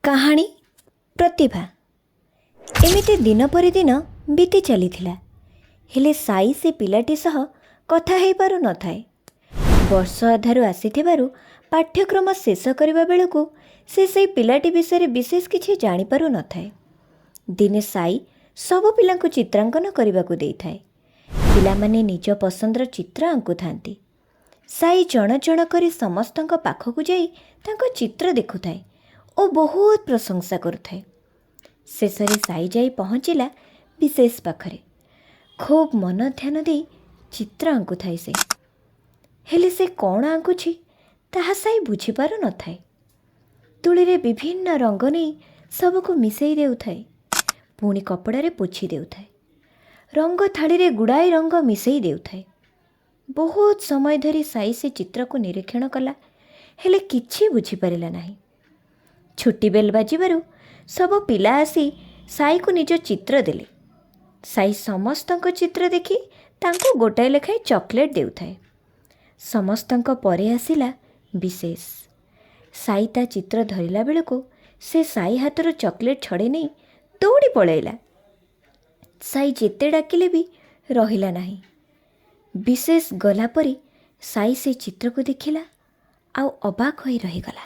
କାହାଣୀ ପ୍ରତିଭା। ଏମିତି ଦିନ ପରେ ଦିନ ବିତି ଚାଲିଥିଲା, ହେଲେ ସାଇ ସେ ପିଲାଟି ସହ କଥା ହେଇପାରୁନଥାଏ। ବର୍ଷ ଅଧାରୁ ଆସିଥିବାରୁ ପାଠ୍ୟକ୍ରମ ଶେଷ କରିବା ବେଳକୁ ସେ ସେଇ ପିଲାଟି ବିଷୟରେ ବିଶେଷ କିଛି ଜାଣିପାରୁନଥାଏ। ଦିନେ ସାଇ ସବୁ ପିଲାଙ୍କୁ ଚିତ୍ରାଙ୍କନ କରିବାକୁ ଦେଇଥାଏ। ପିଲାମାନେ ନିଜ ପସନ୍ଦର ଚିତ୍ର ଆଙ୍କୁଥାନ୍ତି। ସାଇ ଜଣ ଜଣ କରି ସମସ୍ତଙ୍କ ପାଖକୁ ଯାଇ ତାଙ୍କ ଚିତ୍ର ଦେଖୁଥାଏ ଓ ବହୁତ ପ୍ରଶଂସା କରୁଥାଏ। ଶେଷରେ ସାଇ ଯାଇ ପହଞ୍ଚିଲା ବିଶେଷ ପାଖରେ। ଖୁବ୍ ମନ ଧ୍ୟାନ ଦେଇ ଚିତ୍ର ଆଙ୍କୁଥାଏ ସେ। ହେଲେ ସେ କ'ଣ ଆଙ୍କୁଛି, ତାହା ସାଇ ବୁଝିପାରୁନଥାଏ। ତୁଳିରେ ବିଭିନ୍ନ ରଙ୍ଗ ନେଇ ସବୁକୁ ମିଶାଇ ଦେଉଥାଏ, ପୁଣି କପଡ଼ାରେ ପୋଛି ଦେଉଥାଏ। ରଙ୍ଗ ଥାଳିରେ ଗୁଡ଼ାଏ ରଙ୍ଗ ମିଶାଇ ଦେଉଥାଏ। ବହୁତ ସମୟ ଧରି ସାଇ ସେ ଚିତ୍ରକୁ ନିରୀକ୍ଷଣ କଲା, ହେଲେ କିଛି ବୁଝିପାରିଲା ନାହିଁ। ଛୁଟି ବେଲ୍ ବାଜିବାରୁ ସବୁ ପିଲା ଆସି ସାଇକୁ ନିଜ ଚିତ୍ର ଦେଲେ। ସାଇ ସମସ୍ତଙ୍କ ଚିତ୍ର ଦେଖି ତାଙ୍କୁ ଗୋଟାଏ ଲେଖାଏଁ ଚକୋଲେଟ୍ ଦେଉଥାଏ। ସମସ୍ତଙ୍କ ପରେ ଆସିଲା ବିଶେଷ। ସାଇ ତା ଚିତ୍ର ଧରିଲା ବେଳକୁ ସେ ସାଇ ହାତରୁ ଚକୋଲେଟ୍ ଛଡ଼େଇ ନେଇ ଦୌଡ଼ି ପଳାଇଲା। ସାଇ ଯେତେ ଡାକିଲେ ବି ରହିଲା ନାହିଁ। ବିଶେଷ ଗଲା ପରେ ସାଇ ସେ ଚିତ୍ରକୁ ଦେଖିଲା ଆଉ ଅବାକ୍ ହୋଇ ରହିଗଲା।